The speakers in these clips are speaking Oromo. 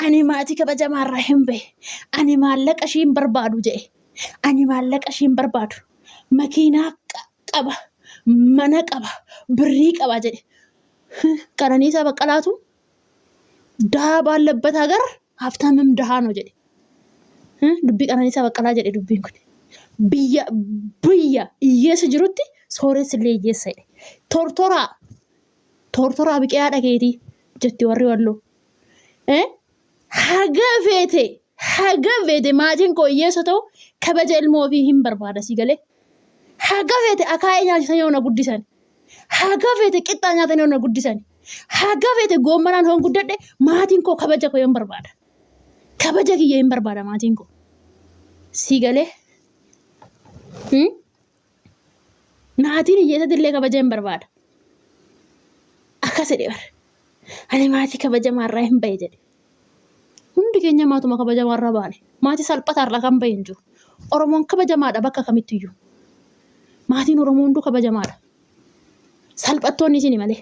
Ani maatii kabajamaarraa hin bahe. Ani maallaqa ishii hin barbaadu jedhe. Ani maallaqa ishii hin barbaadu. Makiinaa qaba, mana qaba, birrii qaba jedhe. Qananiisaa Baqqalaatu dahaa baalabbat hagar haftaamim dahaa no jedhe. Dubbii Qananiisaa Baqqalaa jedhe dubbiin kun. Biyya biyya hiyyeessi jirutti sooressi illee hiyyeessa jedhe. Tortoraa tortoraa biqee haadha keetii jetti warri walloo. Eh? Haga feete haga feete maatiin koo hiyyeessa ta'u kabaja ilmoo ofii hin barbaada si galee. Haga feete akaayii nyaachisanii yoo na guddisan. Haga feete qixxaa nyaatanii yoo na guddisan. Haga feete goommanaan hoon guddadhe maatiin koo kabaja koo hin barbaada. Kabaja kiyya hin barbaada maatiin koo. Si galee. Hmm? Maatiin hiyyeessatti illee kabaja hin barbaada. Akkas jedhe bara. Ani maatii kabajamaarraa hin bahe jedhe. Hundi keenya maatuma kabajamaarraa baane. Maatii salphataarraa kan bahe hin jiru. Oromoon kabajamaadha bakka kamittiyyuu. Maatiin Oromoo hunduu kabajamaadha. Salphattoonni isini malee.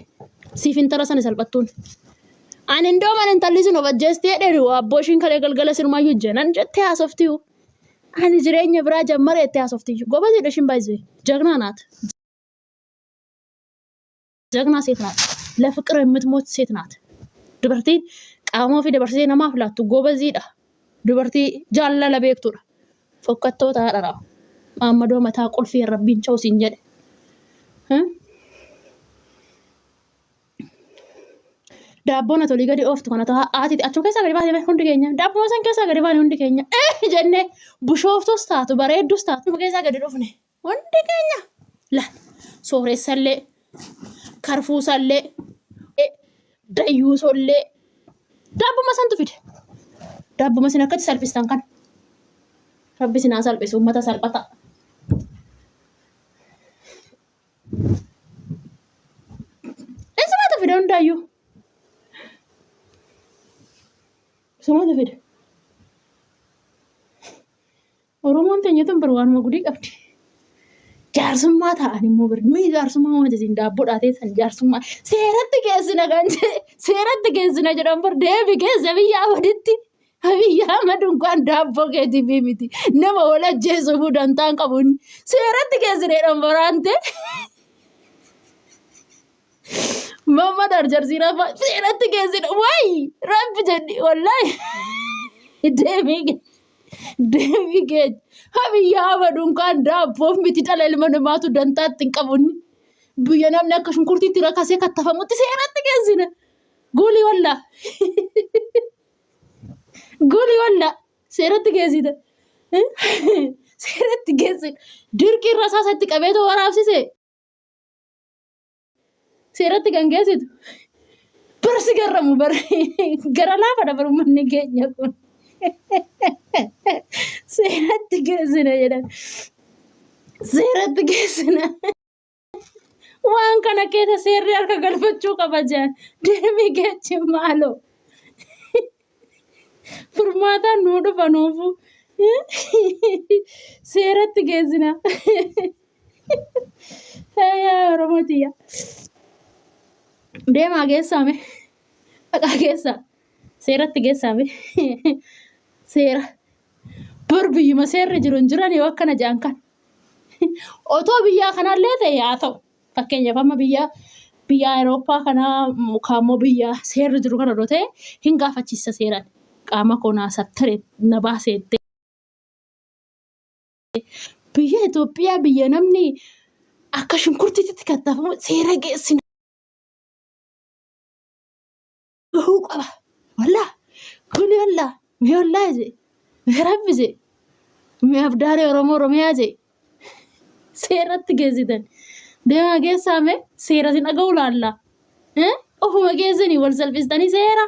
Siif intala sana salphattoonni. Ani indoo mana intalli sun of ajjeestee jedheeru abboo ishiin kalee galgala sirumayyuu jenan jettee haasoftiyu. Ani jireenya biraa jammare jettee haasoftiyu. Gobaziidha ishiin baay'isee. Jagnaa naat. ጀግና ሴት ናት። ለፍቅር የምትሞት ሴት ናት። Dubartiin qaama ofii dabarsitee namaaf laattu gobaziidha. Dubartii jaalala beektudha. Fokkattoota haadha Maammadoo mataa qulfii rabbiin cha'u siin jedhe. Daabboon ati olii gadi ooftu kana ta'a haati achuma keessaa gadi baate hundi keenya daabboo san keessaa gadi baane hundi keenya eh jennee bushooftus taatu bareeddus taatu keessaa gadi dhufne hundi keenya la sooressallee karfuusallee dayyuusollee daabbuma santu fide daabbuma sin akkatti salphistan kan rabbi sin haa salphisu ummata salphata. Isumatu fide hundaayyuu. Isumatu fide. Oromoon teenya tun bar waanuma gudii qabdi. Jaarsummaa ta'an immoo bar mii jaarsummaa waan isin daabboo dhaateessan jaarsummaa seeratti geessina kan jedhe seeratti geessina jedhan bar deebi geessa biyya abaditti. Abiyyi Ahmad unkaan daabboo keetiif miti. Nama wal ajjeesuufuu dantaan qabu inni. Seeratti geessineedhaan baraante. Mamma darjarsiiraa fa'a seeratti geessine. Wayi rabbi jedhi wallaahi. Deemii deemii keenya. Abiyyi Ahmad unkaan daabboof miti dhala ilma namaatu dantaatti hin qabu inni. Biyya namni akka shunkurtiitti rakasee kattafamutti seeratti geessine. Guulii wallaa. Guli walla seeratti geessite. Seeratti geessite. Dirqii irra isaa isatti qabeetoo waraabsise. Seeratti kan geessitu. Bar si garramu bar gara laafadha bar uummanni keenya kun. Seeratti geessina jedhan. Seeratti geessina. Waan kana keessa seerri harka galfachuu qaba jedhan. Deemii geechi maaloo. Furmaataan nuu dhufa nuufu. Seeratti geessina. Yaa Oromoo tiyya. Deemaa geessaame. Dhaqaa geessaa. Seeratti geessaame. Seera. Bar biyyuma seerri jiru hin jiran yoo akkana jedhan kan. Otoo biyyaa kanallee ta'e haa ta'u. Fakkeenyaaf amma biyya biyya Awurooppaa kanaa kaammoo biyya seerri jiru kana otoo ta'e hin gaafachiisa seeraan. Qaama koo naa sattare na baaseette. Biyya Itoophiyaa biyya namni akka shunkurtiitti kattafamu seera geessina. Gahuu qaba. Wallaa kuni wallaa mee wallaa jee mee rabbi jee mee abdaaree Oromoo Oromiyaa jee seeratti geessitan. Deemaa geessaa mee seera sin dhaga'uu laallaa. Ofuma keessanii wal salphistanii seera.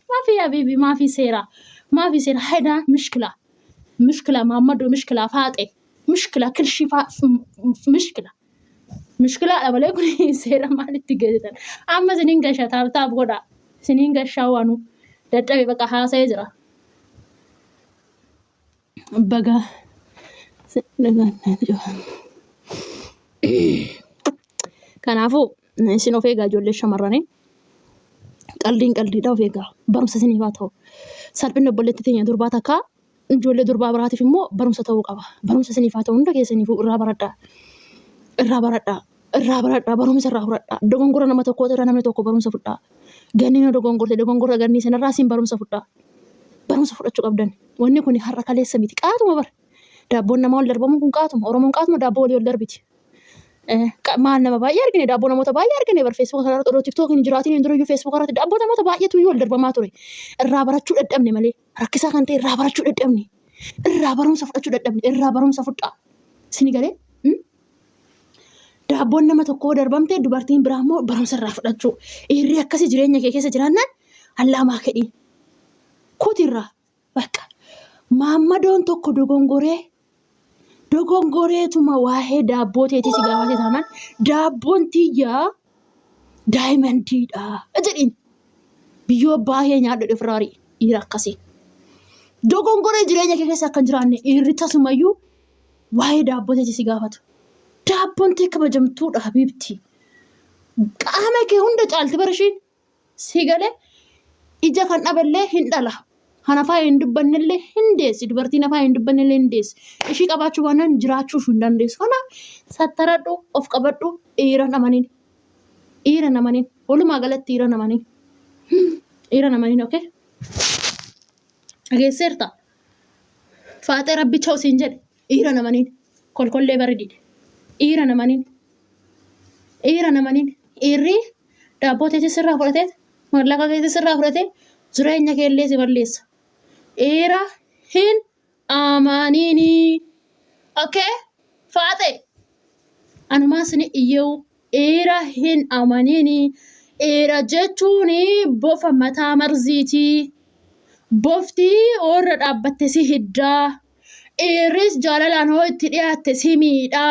Maafi habiibi maafi seera maafi seera hayidaa mishkila mishkila maammadoo mishkila faaxee mishkila kilshii faa mishkila. Mushkilaadha malee kun seera maalitti geessitan. Amma isiniin gasha taap taap godha. Isiniin gashaa waanu dadhabe baqa haasa'ee jira. Baga Kanaafuu isin of eegaa ijoollee shamarranii. Qaldiin qaldiidha of eegaa. Barumsa isiniif haa ta'u. Salphinni obboleettii teenya durbaa takkaa ijoollee durbaa biraatiif immoo barumsa ta'uu qaba. Barumsa isiniif haa ta'u hunda keessaniifuu irraa baradhaa. Irraa baradhaa. Irraa baradhaa. Barumsa irraa fudhadhaa. Dogongora nama tokkooti irraa namni tokko barumsa fudhaa. Ganni yoo dogongorte dogongora gannii sanarraa isin barumsa fudhaa. Barumsa fudhachuu qabdan. Wanni kun har'a kaleessa miti. Qaatuma bara. Daabboon namaa ol darbamuun kun qaatuma. Oromoon qaatuma daabboo walii ol darbiti. Maal nama baay'ee argine daabboo namoota baay'ee argine bar feesbuuka kanarratti odoo tiktook hin jiraatiin hin durayyuu feesbuuka irratti daabboo namoota baay'eetu iyyuu ol darbamaa ture. Irraa barachuu dadhabne malee rakkisaa kan ta'e irraa barachuu dadhabne. Irraa barumsa fudhachuu dadhabne. Irraa barumsa fudhaa. Sini galee? Daabboon nama tokkoo darbamte dubartiin biraa immoo barumsa irraa fudhachuu. Dhiirri akkasii jireenya kee keessa jiraannaan allaamaa kedhiin. Kuti irraa. Bakka maammadoon tokko dogongoree dogongoreetuma waa'ee daabboo teetii si gaafate taanaan daabboon tiyyaa daayimandiidha jedhiin. Biyyoo baay'ee nyaadhu jedhe ofirraa ari'i dhiira akkasii. Dogongoree jireenya kee keessa akka hin jiraanne dhiirri tasumayyuu waa'ee daabboo teetii si gaafatu. Daabboon tee kabajamtuudha habiibti. Qaama kee hunda caalti bara ishiin. Si galee ija kan dhabellee hin dhala. Kan afaan hin dubbannellee hin deessi. Dubartiin afaan hin dubbannellee hin deessi. Ishii qabaachuu baannaan jiraachuuf hin dandeessu. Kanaaf sattaradhu, of qabadhu, dhiira hin amanin. Dhiira hin amanin. Walumaa galatti dhiira hin amanin. Dhiira hin amanin, okay? Dhageesseerta. Faaxee rabbicha osiin jedhe. Dhiira hin amanin. Kolkollee bari dide. Dhiira hin amanin. Dhiira hin amanin. Dhiirri daabboo teetis sirraa fudhatee mallaqa keetis sirraa fudhatee jireenya keellee si balleessa. Dhiira hin amanini. Okay? Faaxee. Anumaa sini iyyeewu dhiira hin amanini. Dhiira jechuun bofa mataa marziiti. Bofti warra dhaabbatte si hiddaa. Dhiirris jaalalaan hoo itti dhiyaatte si miidha.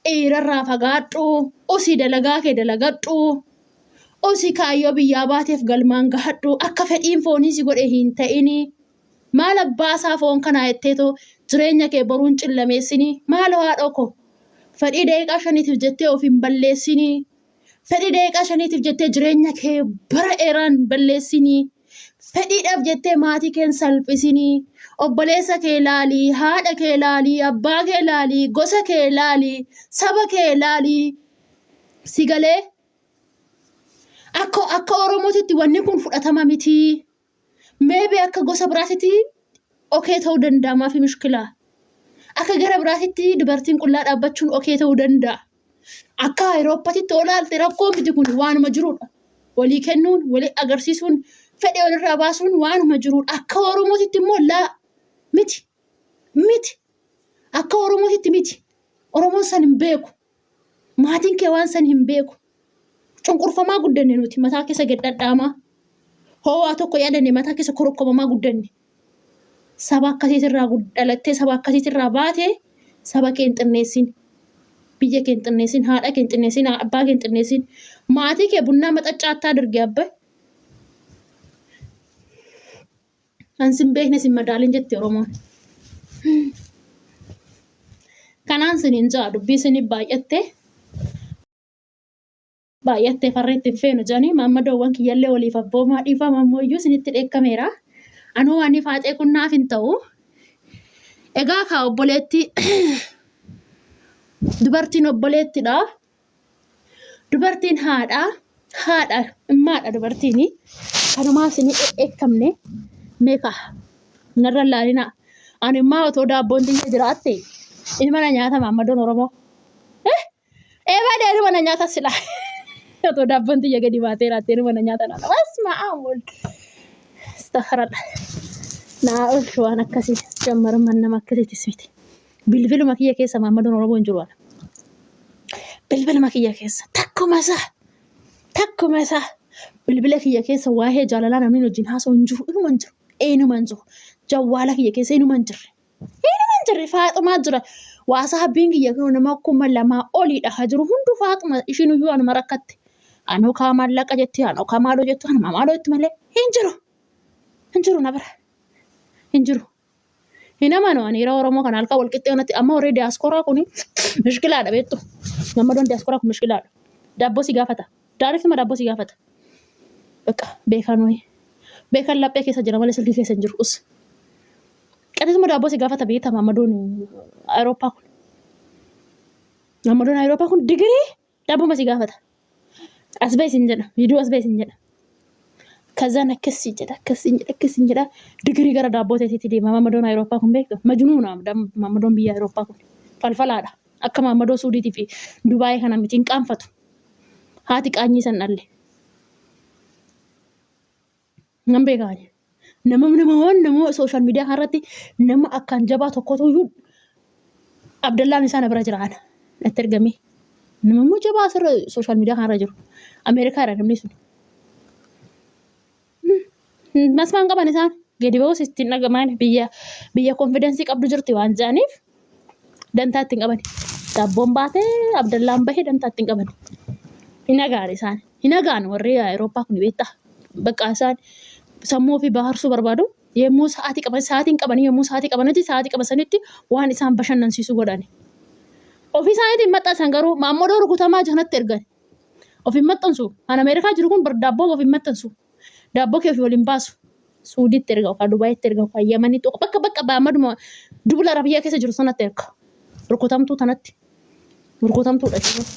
Dhiirarraa fagaadhu. Usii dalagaa kee dalagadhu. Usii kaayyoo biyyaa baateef galmaan gahadhu. Akka fedhiin foonii si godhe hin ta'ini. Maal abbaasaa foon kanaa jetteetoo jireenya kee boruun cillameessini. Maaloo haadhoo koo. Fedhii daqiiqaa shaniitiif jettee of hin balleessinii. Fedhii daqiiqaa shaniitiif jettee jireenya kee bara dheeraan balleessinii. Fedhiidhaaf jettee maatii kee hin salphisinii. Obboleessa kee laalii, haadha kee laalii, abbaa kee laalii, gosa kee laalii, saba kee laalii. Si galee? Akka Oromootitti wanni kun fudhatama miti. Maybe akka gosa biraatitti okee ta'uu danda'a maafi mushkilaa. Akka gara biraatitti dubartiin qullaa dhaabbachuun okee ta'uu danda'a. Akka Awurooppatitti olaalte rakkoo miti kun waanuma jirudha. Walii kennuun, walii agarsiisuun, fedhe walirraa baasuun waanuma jirudha. Akka Oromootitti immoo laa miti. Miti. Akka Oromootitti miti. Oromoon san hin beeku. Maatiin kee waan san hin beeku. Cunqurfamaa guddanne nuti mataa keessa gad dhadhaamaa. Hoo waa tokko yaadanne mataa keessa korokkomamaa guddanne. Saba akkasiitirraa dhalattee saba akkasiitirraa baate saba kee hin xinneessin. Biyya kee hin xinneessin, haadha kee hin xinneessin, abbaa kee hin xinneessin. Maatii kee bunnaa maxaccaattaa dirge abba. An sin beekne sin madaalin jetti Oromoon. Kanaan sinin ja'a dubbii sinin baay'atte. Baay'atte farreetti hin feenu jedhanii maammadoowwan kiyyallee waliif abboomaa dhiifama ammoo iyyuu isinitti dheekkameera. Anuu waan faaxee kun naaf hin ta'u. Egaa kaa obboleetti dubartiin obboleettidha. Dubartiin haadha haadha immaadha dubartiin. Kanumaa isin dheekkamne meeqa narra laalinaa. Ani immaa otoo daabboon tiyya jiraatte ilma na nyaata maammadoon Oromoo. Eebaa deemu na nyaata sila. Otoo daabboon tiyya gadi baatee raattee numa na nyaata naana. Basma aamul. Astaghfirullah. Naa oolchu waan akkasii jammarummaan nama akkasiitis miti. Bilbiluma kiyya keessa maammadoon Oromoo hin jiru ana. Bilbiluma kiyya keessa takkuma isaa takkuma isaa bilbila kiyya keessa waa'ee jaalalaa namni wajjin haasa'u hin jiru inuma hin jiru inuma hin jiru jawwaala kiyya keessa inuma hin jirre. Inuma hin jirre faaxumaa jira. Waasaabbiin kiyya kun nama 2000 oliidha haa jiru hunduu faaxuma ishiin iyyuu anuma rakkatte. Anoo kaa maallaqa jetti anoo kaa maaloo jettu anuma maaloo jetti malee hin jiru. Hin jiru na bira. Hin jiru. Hin amanu ani yeroo Oromoo kana halkan wal qixxee onatti amma warri diyaaskooraa kun mishkilaadha beektu. Gammadoon diyaaskooraa kun mishkilaadha. Daabboo si gaafata. Daariftuma daabboo si gaafata. Bakka beekaan wayii. Beekaan laphee keessa jira malee silkii keessa hin jiru. Us. Qetisuma daabboo si gaafata beektaa maammadoon Awurooppaa kun. Maammadoon Awurooppaa kun digirii daabboo si gaafata. As bahi sin jedha. Viidiyoo as bahi sin jedha. Kazaan akkasii jedha akkasii jedha akkasii jedha digirii gara daabboo teetiitti deema maammadoon Awurooppaa kun beektu. Majnuuna maammadoon biyya Awurooppaa kun. Falfalaadha. Akka maammadoo Suudiitii fi Dubaayii kana miti hin qaanfatu. Haati qaanyii san dhalle. Nan beekaa ani. Nama nama waan nama sooshaal miidiyaa kanarratti nama akkaan jabaa tokkotu iyyuu Abdallaan isaa na bira jira ana. Natti ergamee. Nama immoo jabaa asirra sooshaal miidiyaa kanarra jiru. Ameerikaadha namni sun. Masmaan qaban isaan gadi ba'uus ittiin dhagamaan biyya biyya konfidensii qabdu jirti waan jedhaniif dantaa ittiin qaban. Daabboon baatee Abdallaan bahee dantaa ittiin qaban. Hin agaan isaan. Hin agaan warri Awurooppaa kun beektaa. Bakka isaan sammuu ofii baharsuu barbaadu. Yommuu sa'aatii qaban sa'aatiin qabanii yommuu sa'aatii qabanitti sa'aatii qaban sanitti waan isaan bashannansiisu godhani. Ofii isaaniitiin maxxansan garuu maammadoo rukutamaa jiranatti ergan. Of hin maxxansu. Kan Ameerikaa jiru kun bar daabboo of hin maxxansu. Daabboo kee ofii waliin baasu. Suudiitti erga yookaan Dubaayitti erga yookaan Yamanitti yookaan bakka bakka baamaduma dubula Arabiyyaa keessa jiru sanatti erga. Rukutamtuu tanatti. Rukutamtuudha jechuudha.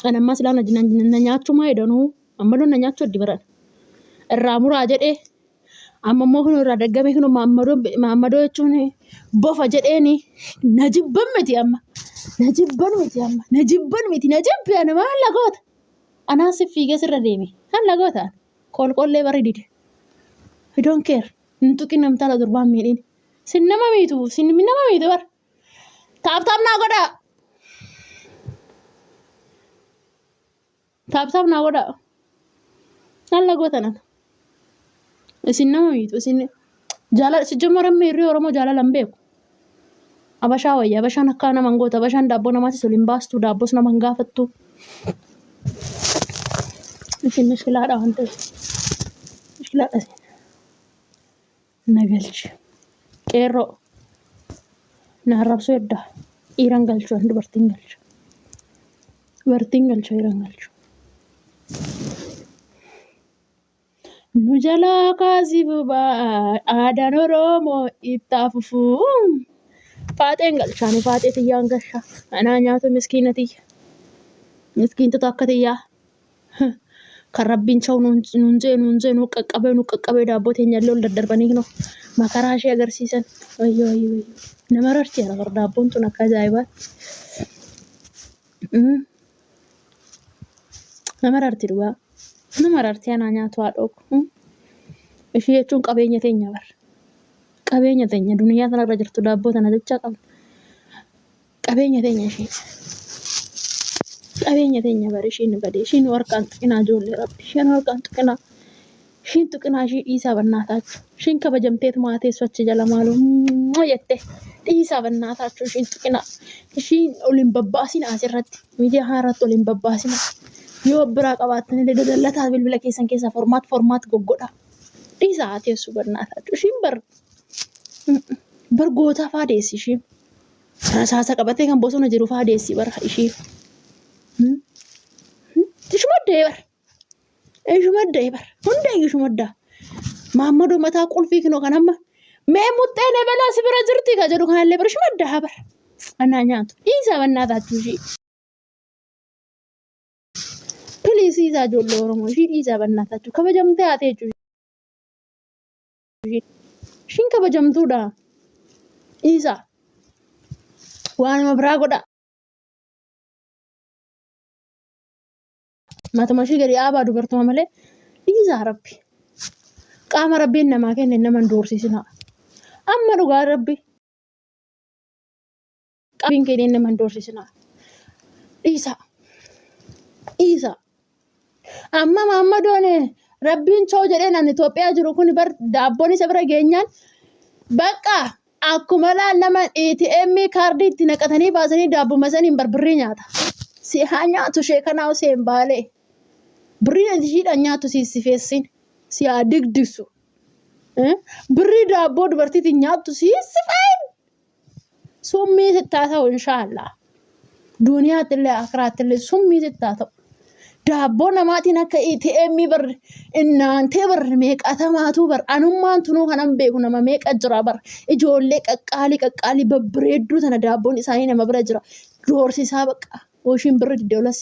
Kan ammaa silaa na, na, na nyaachuu maa jedhanuu ammaloo na nyaachuu addi baran. Irraa muraa jedhee Amma immoo kun irraa daggame kun maammadoo maammadoo jechuun bofa jedheeni na jibban miti amma. Na jibban miti amma. Na jibban miti na jibbi ana maal lagoota. Anaan si fiigee sirra deeme. Kan lagoota. Kolkollee barri dide. I don't care. Hin tuqin namtala durbaan miidhin. Sin nama miitu sin nama miitu bar. Taap taap naa godhaa. Taap taap naa godhaa. Alla goota nana. Isin nama miitu isin jaalala si jamaran miirri Oromoo jaalala hin beeku. Abashaa wayya abashaan akka nama hin gootu abashaan daabboo namaatis ol hin baastu daabboos nama hin gaafattu. Isin mishkilaadha waan ta'eef. Mishkilaadha isin. Na galchi. Qeerroo. Na arrabsuu edda. Dhiiran galchu an dubartiin galchu. Dubartiin galchu dhiiran galchu. Nu jalaa kaasii bobaa aadaan Oromoo itti haa fufuu. Faaxeen galcha ani faaxee tiyyaan galcha. Anaa nyaatu miskiina tiyya. Miskiintota akka tiyyaa. Kan rabbiin chaw nuun nuun jee nuun jee nu qaqqabee nu qaqqabee daabboo teenya illee ol daddarbanii kinoo makaraa ishee agarsiisan. Wayyoo wayyoo wayyoo. Nama rarti yaa bar daabboon tun akka ajaa'ibaatti. Mm. Nama rarti dhugaa. Nama rarti anaa nyaatu haadhoo koo. Mm. Ishii jechuun qabeenya teenya bar. Qabeenya teenya duniyaa tanarra jirtu daabboo tana jechaa qabna. Qabeenya teenya isheen. Qabeenya teenya bar ishiin bade ishiin harkaan tuqinaa ijoollee rabbi isheen harkaan tuqinaa ishiin tuqinaa ishii dhiisaa bannaataachuu ishiin kabajamteetu maa teessu achi jala maaloo jette dhiisaa bannaataachuu ishiin tuqinaa ishiin ol hin babbaasina asirratti miidiyaa kanarratti ol hin babbaasina yoo biraa qabaattan illee dadallataa bilbila keessan keessaa formaat formaat goggodhaa dhiisaa haa teessu bannaataachuu ishiin bar bar gootaa faa deessi ishiin. Rasaasa qabatee kan bosona jiru faa deessi bara ishii. Ishuma da'ee bara. Ishuma da'ee bara. Hunda iyyuu ishuma da'a. Maammadoo mataa qulfii kinoo kan amma mee muxxeen ebelaa si bira jirti ka jedhu kanallee bara ishuma da'a bara. Anaa nyaatu. Dhiisaa bannaa taachuu ishii. Piliis dhiisaa ijoollee Oromoo ishii dhiisaa bannaa taachuu. Kabajamtee haatee jechuudha. Ishiin kabajamtuudha. Dhiisaa. Waanuma biraa godhaa. Matuma ishii gadi dhaabaa dubartuma malee dhiisaa rabbi. Qaama rabbiin namaa kenne nama hin doorsisinaa. Amma dhugaa rabbi. Rabbiin kenneen nama hin doorsisinaa. Dhiisaa. Dhiisaa. Amma maammadoon rabbiin choo jedheen ani Itoophiyaa jiru kun bar daabboon isa bira geenyaan bakka akkuma laal nama ATM kaardii itti naqatanii baasanii daabbuma saniin bar birrii nyaata. Si haa nyaatu ishee kanaa Huseen Baalee. Birriin ati ishiidhaan nyaattu si sifeessin. Si haa digdigsu. Birrii daabboo dubartiitiin nyaattu si sifayin. Summii sitti haa ta'u inshaallah. Duniyaatti illee akiraatti illee summii sitti haa ta'u. Daabboo namaatiin akka ATM bar innaantee bar meeqatamaatu bar anummaan tunuu kanan beeku nama meeqa jira bar ijoollee qaqqaalii qaqqaalii babbareedduu tana daabboon isaanii nama bira jira. Doorsisaa baqa. Ooshiin birri didde ola.